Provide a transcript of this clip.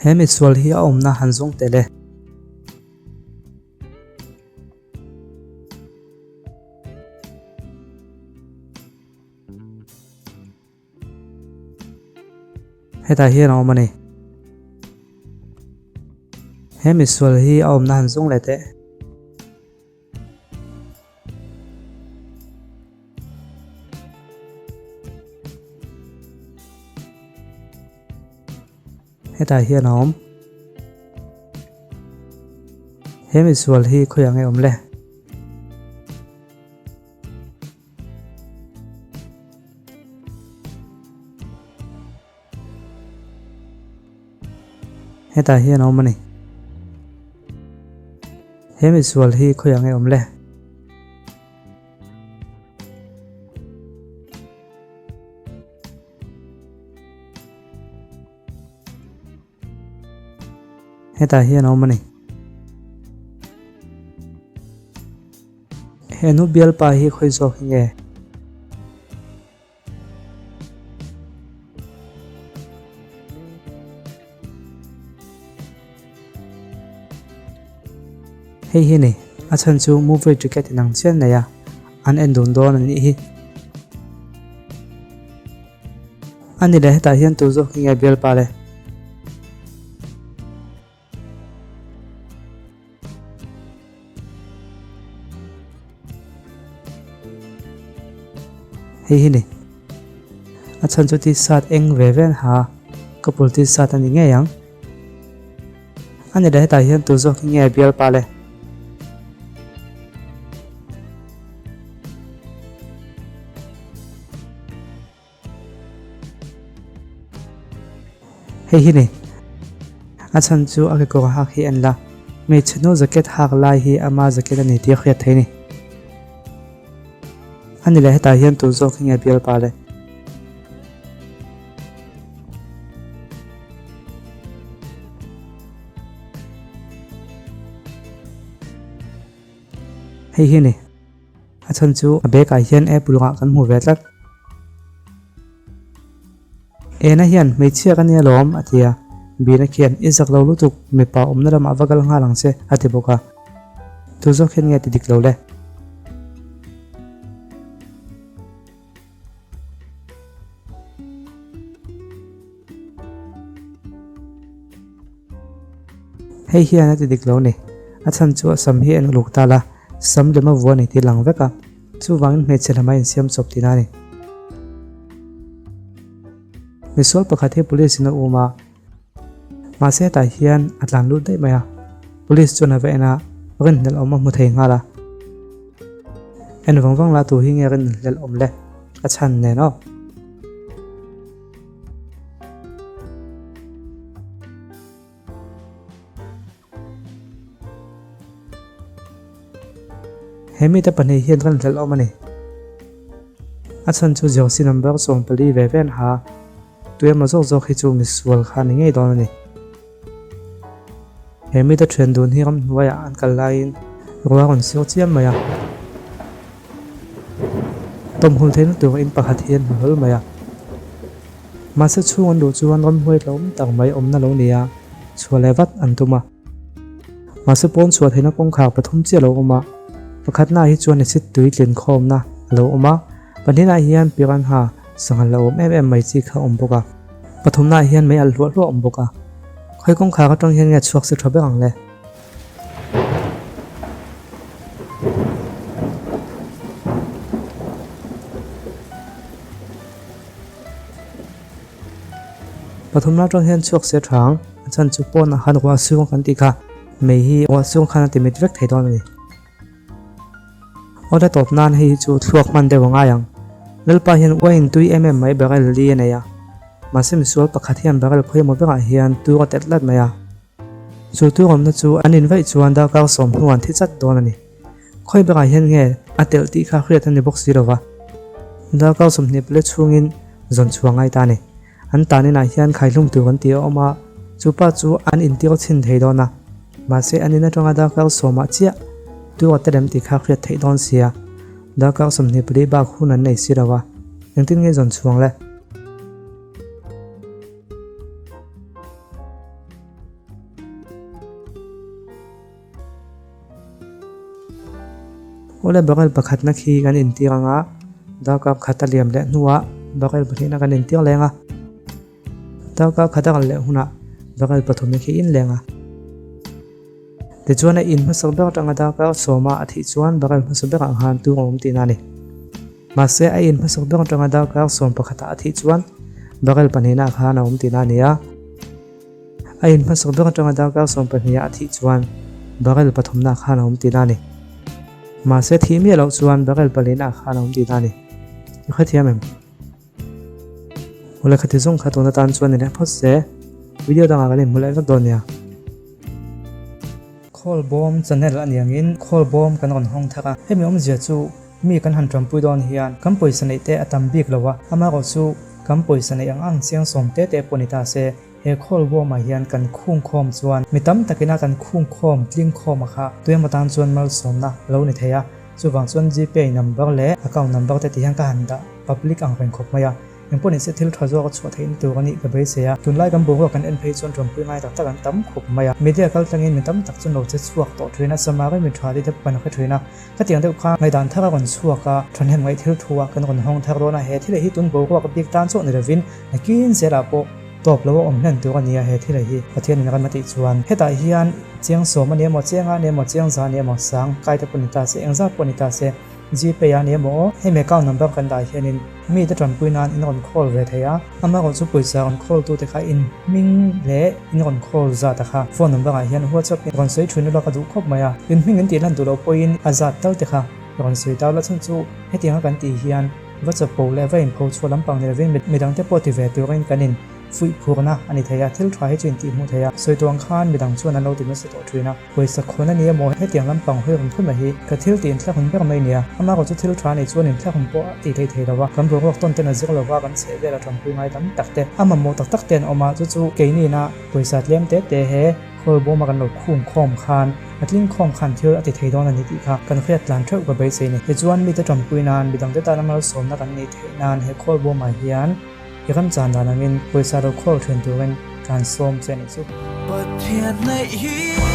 He misual hi a awmna han zawng tel e. Hetah hian a awm a ni. He misual hi a awmna han zawng leh teh. Hetah hian a awm. He misual hi khawiah nge awm le? Hetah hian a awm a ni. He misual hi khawiah nge awm le? Hetah hian a awm a ni. He nu bialpa hi khawi zawk hi nge? Hei hi ni, a chhan chu movie ticket inang chian nei a, an en dun dawn a nih hi. A ni le, hetah hian tu zawk hi nge bialpa le? Hei hi ni. A chhan chu t-shirt eng ve ve an ha a, couple t-shirt a ni ngei ang. A ni le hetah hian tu zawk hi nge bialpa le? Hei hi ni. A chhan chu a kekawr hak hi en la. Hmeichhe nu jacket hak lai hi ama jacket a ni tih a hriat thei ni. A ni leh hetah hian tu zawk hi nge bialpa le? Hei hi ni. A chhan chu a bag ah hian apple ah kan hmu ve tlat. Ena hian hmeichhia ka nia lawm a ti a, Bina khian i zak lo lutuk mipa awmna lamah va kal nghal ang che a ti bawk a. Tu zawk hian nge ti dik lo le? Hei hian a ti dik lo ni. A chhan chu a sam hi a en uluk ta la, sam lem a vua ni tih lang vek a, chuvangin hmeichhe lam a insiam chawp tihna a ni. Misual pakhat hi police in a um a, mahse hetah hian a tlan lut daih mai a, police chuan a va en a, rinhlelh awm a hmu thei nghal a. En vang vang la tur hi nge rinhlelh awm le? A chhan nen aw. He mite pahnih hian kan hlelh awm a ni. A chhan chu jersey number 14 ve ve an ha a, tuemaw zawk zawk hi chu misual kha a ni ngei dawn a ni. He mite thian dun hi ramhnuaiah an kal laiin ruah a rawn siau chiam mai a. Tawmhul theihna tur in pakhat hi an hmu hlawl mai a. Mahse chhung an luh chuan ramhuai tlawm tak mai awmna lo ni a, chhuah leh vat an tum a. Mahse pawn chhuah theihna kawngkhar pathum chiah a lo awm a, pakhatnaah hi chuan acid tui tlin khawmna a lo awm a, pahnihnaah hian piranha sangha lo awm em em mai chi kha a awm bawk a, pathumnaah hian mei alh hluah hluah a awm bawk a. Khawi kawngkhar atang hian nge chhuak se tha ber ang le? Pathum la tang hian chhuak se thang a chhan chu pawnah khan ruah sung kan tih kha mei hi ruah sung khan a ti mit vek thei dawn a ni. Awle tawp nan hei hi chu thluak hman deuh a ngai ang. Lalpa hian uain tui em em mai barrel li a nei a, mahse misual pakhat hian barrel khawimaw berah hian tur a tet lat mai a. Chu tur awmna chu an invaih chuan darkar sawm hnuah an thi chat dawn a ni. Khawi berah hian nge a telh tih kha hriat a ni bawk si lo va. Darkar 20 pale chhungin zawn chhuah ngai ta a ni. An tan inah hian khaihlum tur an ti a awm a, chu pa chu an intir chhin thei dawn a. Mahse an in atanga darkar sawmah chiah tur a telem tih kha hriat theih dawn sia. Darkar 24 bak hun an nei si lo a, engtin nge zawn chhuang le? Awle barrel pakhatna khi kan intir anga darkar khat a liam leh hnuah barrel pahnihna kan intir leng a. Darkar khat a kal leh hunah barrel pathumna khi in leng a. Tichuan a in hmasa ber atanga darkar sawma a thih chuan barrel hmasa berah khan tur a awm tihna a ni. Mahse a in hmasa ber atanga darkar sawm pakhatah a thih chuan barrel pahnihna khan a awm tihna a ni a. A in hmasa ber atanga darkar 12 a thih chuan barrel pathumna khan a awm tihna a ni. Mahse thih miah loh chuan barrel palina khan a awm tihna a ni. I hrethiam em? Awle khati zawng kha tun atan chuan ni leh phawt se, video dangah kan inhmu leh vek dawn nia. Khawlbawm channel a ni angin khawlbawm kan rawn hawng thar a, hemi awmzia chu mi kan han tanpui dawn hian kan pawisa neih te a tam bik lo a, amaherawh chu kan pawisa neih ang ang chiang sawm te te pawh ni ta se, he khawlbawmah hian kan khungkhawm chuan mi tam takina kan khungkhawm tlingkhawm a kha tuemaw tan chuan malsawmna a lo ni thei a, chuvang chuan Gpay number leh account number te ti hian ka han dah public ang reng khawp mai a. Engpawh nise thil tha zawk a chhuah theihna tur a nih ka beisei a, tunlai kan boruak kan en phei chuan ṭawmpui ngai tak tak an tam khawp mai a. Media kal tlangin mi tam tak chu lo che chhuak tawh ṭhin a, Samari mi ṭha te te pawh kan hre ṭhin a. Khatiang deuh kha ngaihdan thar a rawn chhuak a, ṭhahnem ngaih thil thu ah kan rawn hawng thar dawn a, he thil hi tun boruak bik tan chauh ni lovin nakin zelah pawh tawp lo a awm hlen tur a ni a, he thil hi Pathianin ram a tih chuan hetah hian chiang sawm a ni emaw, chiang a ni emaw, chiang za a ni emaw, sang kai te pawh ni ta se, engzat pawh ni ta se, Gpay a ni emaw aw, hemi account number kan dah hianin mite tanpui nan in rawn call ve thei a, amaherawh chu pawisa rawn call tute kha in hming leh in rawn call zat a kha phone number ah hian WhatsApp in rawn sawi thin ula ka duh khawp mai a, in hming in tih lan duh loh pawhin a zat tal te kha rawn sawi ta ula chhan chu hetianga kan tih hian va chapo leh va inpho chhuah lampang ni lovin midangte pawh ti ve turin kan in fuih phurna a ni thei a, thil tha hi chu in tihhmuh thei a, sawi tuang khan midang chuan an lo ti nasa tawh thin a. Pawisa khawn a ni emaw hetiang lampang hawi rawn phun mai hi ka thil tih inthlahun ber mai nia. Amaherawh chu thil tha nei chuan inthlahun pawh a tih theih thei lo a, kan boruak tawn ten a zir lo va, kan chheh vel a tanpui ngai tam tak te, a mamawh tak tak te an awm a, chu chu keini na pawisa tlem te te he khawl bawm a kan lo khung khawm khan a tling khawm khan thil a ti thei dawn a ni tih kha kan hriat tlan theuh ka beisei ni. Tichuan mite tanpui nan midangte tana malsawmna kan neih theih nan he khawl bawmah hian I ramchan dan angin pawisa lo khawl thin turin kan sawm che a nih chu. Pathian neih hi.